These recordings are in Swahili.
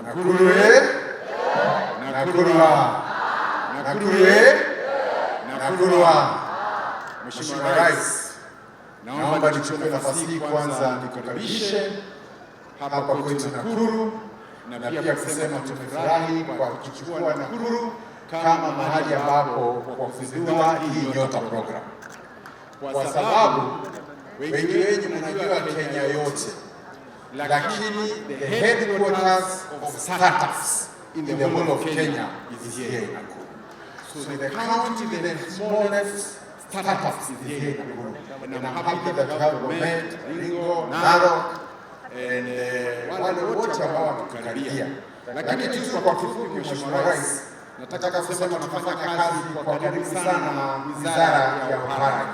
Nakuru eh? Nakuru ah. Nakuru eh? Nakuru ah. Mheshimiwa Rais, naomba nichukue nafasi hii kwanza nikukaribishe hapa kwetu Nakuru na pia kusema tumefurahi kwa kuchukua Nakuru kama mahali ambapo kwa kuzindua hii Nyota program, kwa sababu wengi wenyu mnajua Kenya yote, lakini the headquarters of startups in the whole of Kenya is here in Nakuru. So the county with the smallest startups is here in Nakuru. And I'm happy that we have Bomet, Baringo, Narok and wale wote ambao wametukaribia. Lakini tu kwa kifupi, Mheshimiwa Rais, nataka kusema tunafanya kazi kwa karibu sana na Wizara ya Oparanya,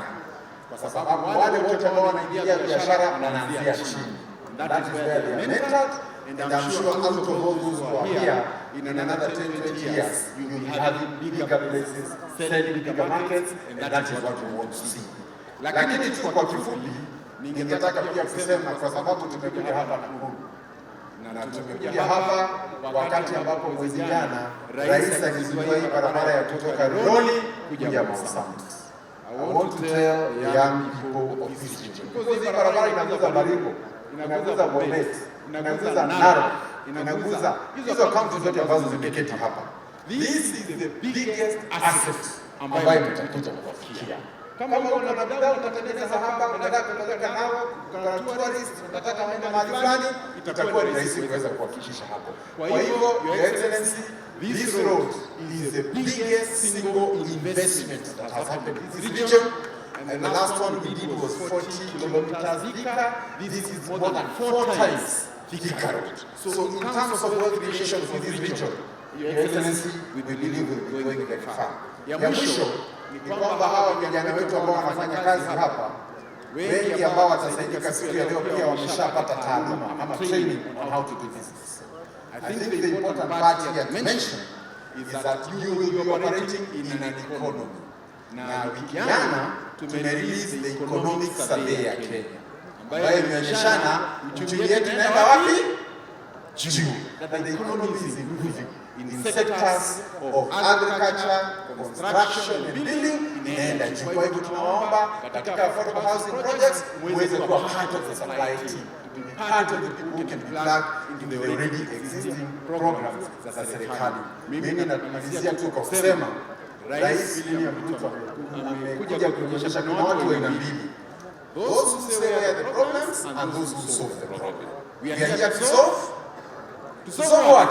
kwa sababu wale wote ambao wanaingia biashara wanaanzia chini. That is where they are mentored, and I'm sure out of all those who are here, in another 10, 20 years, you will be having bigger places, selling bigger markets, and that is what we want to see. Lakini tu kwa kifupi, ningetaka pia kusema kwa sababu tumekuja hapa Nakuru na tumekuja hapa wakati ambapo mwezi jana rais alizindua hii barabara ya kutoka Rironi kuja Mau Summit. I want to tell the young people of this region, because hii barabara inaguza Baringo, inaguza Bomet, inaguza Narok, inaguza hizo kaunti zote ambazo zimeketi hapa. This is the biggest asset ambayo mtakuja kuwafikia. Kama uko na bidhaa utatengeneza hapa, unataka kupeleka Narok, kuna tourist unataka waende mahali fulani, itakuwa ni rahisi kuweza kuwafikisha hapo. Kwa hivyo, Your Excellency, this road is the biggest single investment that has happened in this region. And the last one we did was 40 kilometers Thika. This is more than four times Thika Road. So in terms of wealth creation for this region, Your Excellency, we believe we'll be going very far. Ya mwisho ni kwamba hawa vijana wetu ambao wanafanya kazi hapa, wengi ambao watasaidika siku ya leo pia wameshapata taaluma ama training on how to do business. I think the important part here to mention is that you will be operating in an economy. Na wiki jana tumerelease the economic survey ya Kenya ambayo imeonyeshana uchumi yetu inaenda wapi? Juu. That the economy is improving in sectors of agriculture, construction and building inaenda juu. Kwa hivyo tunawaomba katika affordable housing projects muweze kuwa part of the supply team, to be part of the people who can be plugged into the already existing programs za serikali. Mimi namalizia tu kwa kusema Rais William Ruto amekuja kuonyesha kuna watu wa aina mbili: those who say where are the problems and those who solve the problem. We are here to solve. To solve what?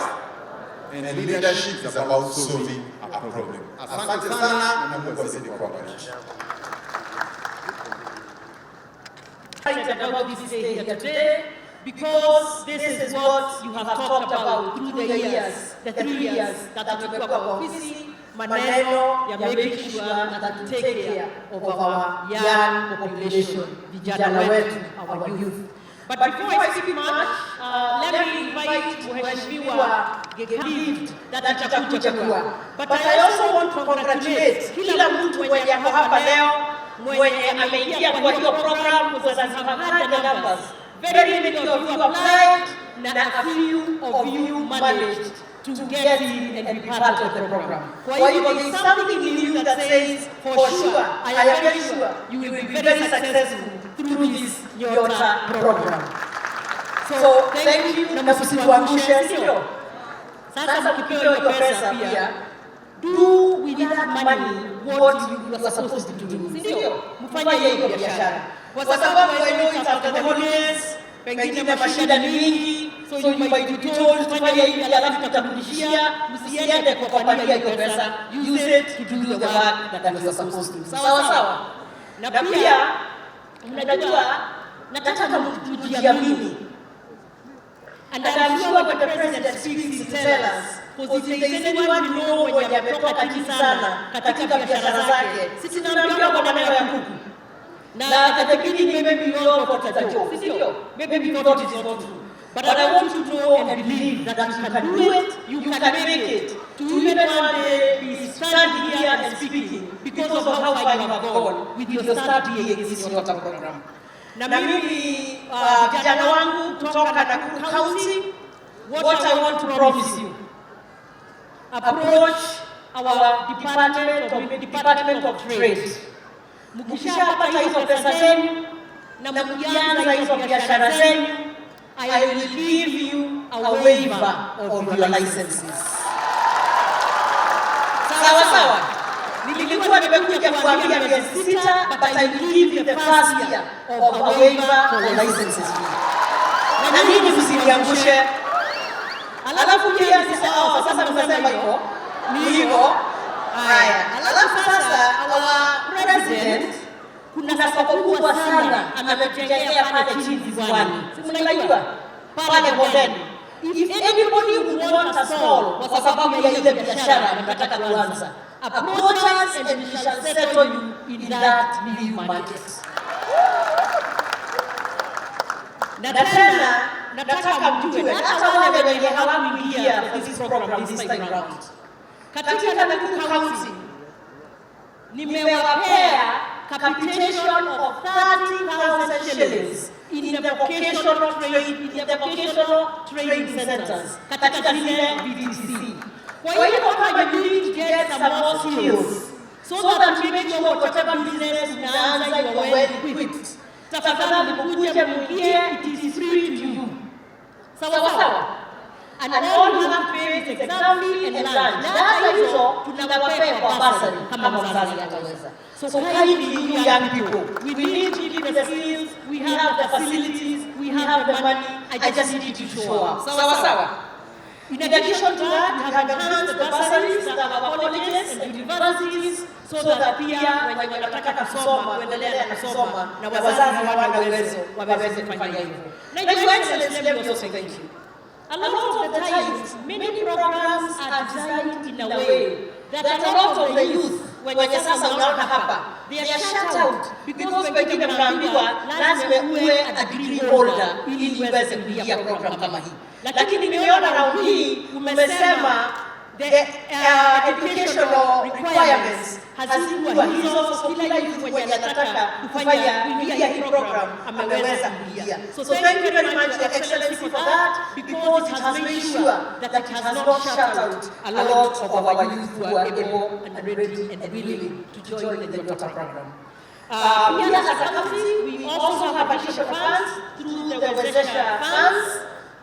And leadership is about solving a problem. Asante sana na Mungu azidi kuwabariki. Excited about this day here today because this is what you have talked about through the years, the 3 years that tumekuwa kwa ofisi, maneno ya making sure that we take care of our young population, vijana wetu, our youth. But before I speak much, let me invite Mheshimiwa Gift that atakuja kuwa. But I also want to congratulate kila mtu mwenye ako hapa leo, mwenye ameingia kwa hiyo program, because as you have heard the numbers, very many of you applied na a few of you managed to get in and be part of the program. Kwa hivyo there is something in you that says, for sure, I am very sure you will be very successful through this Nyota program. So thank you na msituangushe, sio? Sasa mkipewa hiyo pesa pia, do with that money what you are supposed to do, sio? Mfanye hiyo biashara, kwa sababu I know it's after the holidays, pengine mashida ni mingi, so you might be told tufanye hivi alafu tutakurudishia. Msiende kupania hiyo pesa, use it to do the work that you are supposed to. Sawa sawa. Na pia mnajua, nataka mjiamini. And I'm sure when the president speaks, he tell us, because if there is anyone you know mwenye ametoka chini sana katika biashara zake, sisi tunaambiwa kwa maneno ya kuku. Na at the beginning maybe we all thought it's a joke, si ndio? Maybe we thought it is not true. But I want you to know and believe that you can do it, you can make it, to even one day be standing here and speaking because of how far you have gone with your start this Nyota program. Na mimi, vijana wangu kutoka Nakuru County, What I want to promise you, approach our Department of Trade. Mkishapata hizo pesa zenu na mkianza hizo biashara zenu, I will give you a waiver of your licenses. Sawa sawa. Nilikuwa nimekuja kuambia miezi 6, but I will give you the first year of a waiver for licenses. Na nyinyi msiniangushe. Alafu pia oh, sasa mnasema hivyo ni hivyo. Haya, alafu sasa our president, kuna soko kubwa sana ametujengea pale chini Ziwani, si mnajua pale Bondeni. If anybody would want a stall kwa sababu ya ile biashara mnataka kuanza, approach us and we shall settle you in that new market. Na tena nataka mjue hata wale wenye hawakuingia for this program this time round, katika Nakuru County nimewapea capitation of 30,000 shillings in the vocational training centers katika zile VTC. Kwa hivyo kama you need to get some more skills so that you make sure whatever business unaanza you are well equipped, tafadhali mkuje muingie, it is free to you. Sawa sawa. And all you have to pay is exam fee and lunch. Na hata hizo tunawapea kwa bursary kama mzazi ataweza. So kindly, you young people, we need to give the skills, we have the facilities, we have the money. I just need you to show up. Sawa sawa. In addition to that, we have enhanced the bursaries that our colleges and universities so that pia wenye wanataka kusoma kuendelea na kusoma na wazazi hawana uwezo waweze kufanya hivyo. Na Your Excellency, let me also thank you. A lot of the times, many programs are designed in a way that a lot of the youth wenye sasa unaona hapa, they are shut out because wengine mnaambiwa lazima uwe a degree holder ili uweze kuingia program kama hii, lakini nimeona round hii umesema the educational requirements hazikuwa hizo, so kila youth mwenye anataka kufanya kuingia hii program ameweza kuingia. So thank you very much, Your Excellency, for that, because it has made sure that it has not shut out a lot of our youth who are able and ready and willing to join the Nyota program. We as a county, we also have additional funds through the Wezesha funds,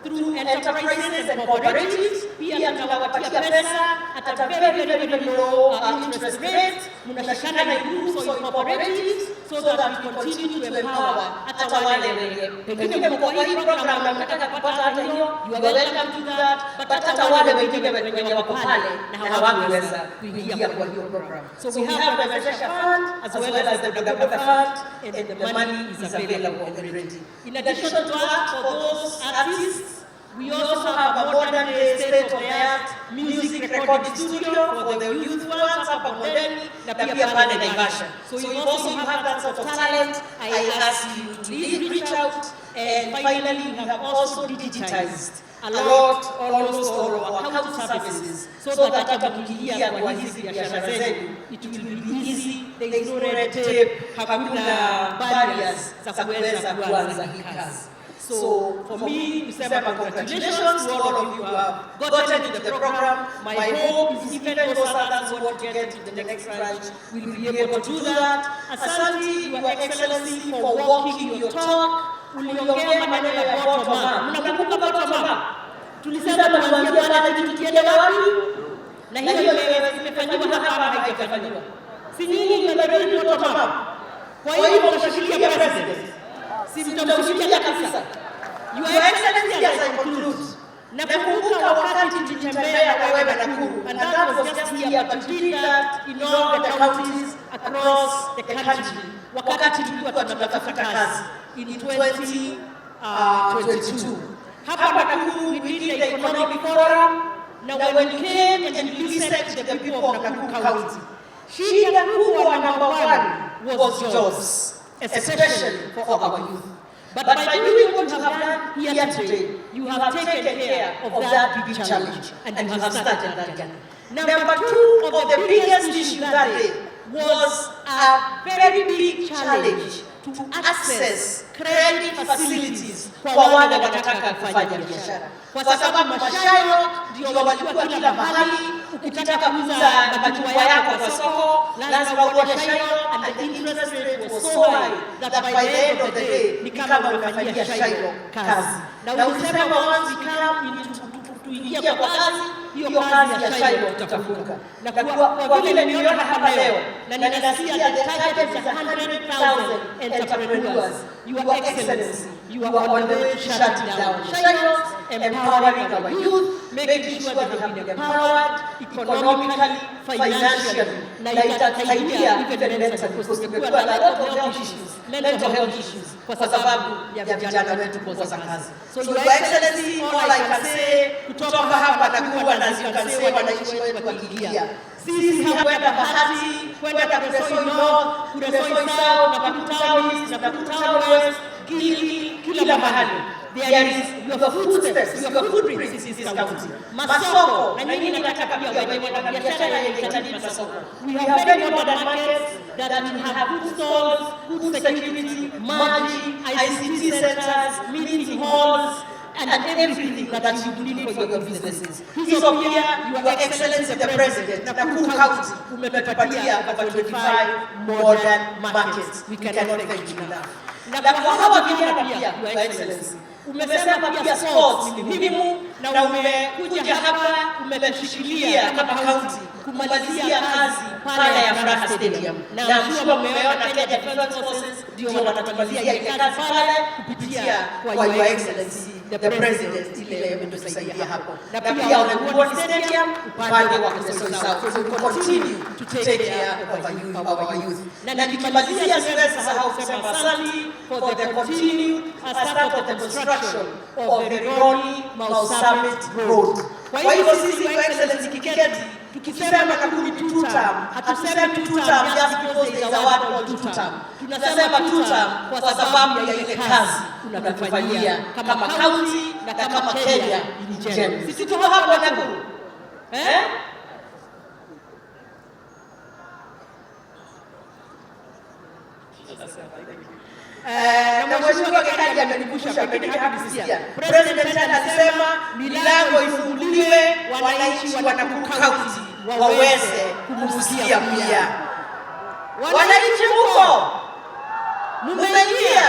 through enterprises and cooperatives. Pia tunawapatia pesa at a very, very, very low interest rate. Mnashikana in groups or in cooperatives so that we continue to empower hata wale wenye pengine mko kwa hii program na mnataka kupata hata hiyo, you are welcome to do that, but hata wale wengine wenye wako pale na hawakuweza kuingia kwa hiyo program. So we have the Wezesha Fund as well as the Boda Boda Fund, and the money is available and ready. In addition to that, for those artists, we also have a modern day state-of-the-art music recording studio for the youth ones hapa Bondeni na pia pale Naivasha. So if also you have that sort of talent, I ask you to reach out. And finally, we have also digitized a lot, almost all of our county services, so that hata mkiingia kwa hizi biashara zenu, it will be easy, there is no red tape, hakuna barriers za kuweza kuanza hii kazi. So for me, kusema congratulations to all of you who have gotten into the program. My hope is even those others who want to get to the next branch will be able to do that. Asante, Your Excellency, for walking your talk. Uliongea maneno ya bottom up. Mnakumbuka bottom up? Tulisema tuanzie pale tukienda wapi? Na hiyo imefanyiwa hapa, haijafanyiwa. Si nyinyi mnajaribu bottom up? Kwa hiyo mtashikilia president, si mtamshikilia kabisa. Your Excellency, as I conclude, nakumbuka wakati tulitembea na wewe Nakuru, and that was just here, but you did that in all the counties across the country, wakati tulikuwa tunatafuta kazi in 2022. Hapa Nakuru, we did the economic forum, na when you came and you listened to the people of Nakuru County, shida kubwa number one was jobs, especially for our youth. But by doing what you have done here today, you have taken care of that big challenge and you have started that journey. Number two of the biggest issue that day was a very big challenge to access credit facilities kwa wale wanataka kufanya biashara. kwa sababu mashylock ndio walikuwa kila mahali. Ukitaka kuuza machungwa yako kwa soko lazima uone shylock, and the interest rate was so high that by the end of the day ni kama unafanyia shylock kazi. Na ulisema once we come into tuingia kwa kazi, hiyo kazi ya shylock tutafunga. Na kwa vile niliona hapa leo na ninasikia the target is 100,000 entrepreneurs, Your Excellency, you are on the way to shutting down shylocks, empowering our youth, making sure they have been empowered economically, financially, na itatusaidia even mentally, because kumekuwa na lot of health issues, mental health issues kwa sababu ya vijana wetu kukosa kazi. So Your Excellency, all I can say kutoka hapa Nakuru, and as you can say, wananchi wetu wakiingia, sisi kwenda Bahati, kwenda Kuresoi North, Kuresoi South, Nakuru Town East, Nakuru Town West, Gilgil, kila mahali. There is your footsteps, your footprints in this county. Masoko, na nyinyi nataka pia wenye wana biashara yenye italii masoko. We have very modern markets that will have good stalls, good security, maji, ICT centers, meeting halls, and everything that you need for your businesses. Hizo pia, Your Excellency the President, Nakuru County umetupatia over 25 modern markets. We cannot thank you enough. Na kwa hawa vijana pia, Your Excellency, umesema pia sports ni muhimu na umekuja hapa umetushikilia kama county kumalizia kazi pale ya Furaha Stadium, na I'm sure mmeona Kenya Defence Forces ndio wanatumalizia ile kazi pale kupitia kwa Your Excellency the President, ile umetusaidia hapo, na pia Ole Nguroni Stadium upande wa Kuresoi South. So we continue to take care of our youth. Na nikimalizia, siwezi sahau kusema asante for the continued start of the construction of the Rironi Mau Summit Road. Kwa hivyo sisi, Your Excellency, kiketi tukisema Nakuru ni two term, hatusemi two term just because there is a word called two term. Tunasema two term kwa sababu ya ile kazi unatufanyia kama county na kama Kenya in general. Sisi tuko hapo Nakuru. Eh? Na Mheshimiwa Gikaria amenikumbusha, pengine hakusikia. President alisema milango ifunguliwe, wananchi wa Nakuru County waweze kumsikia pia. Wananchi muko? Mumeingia?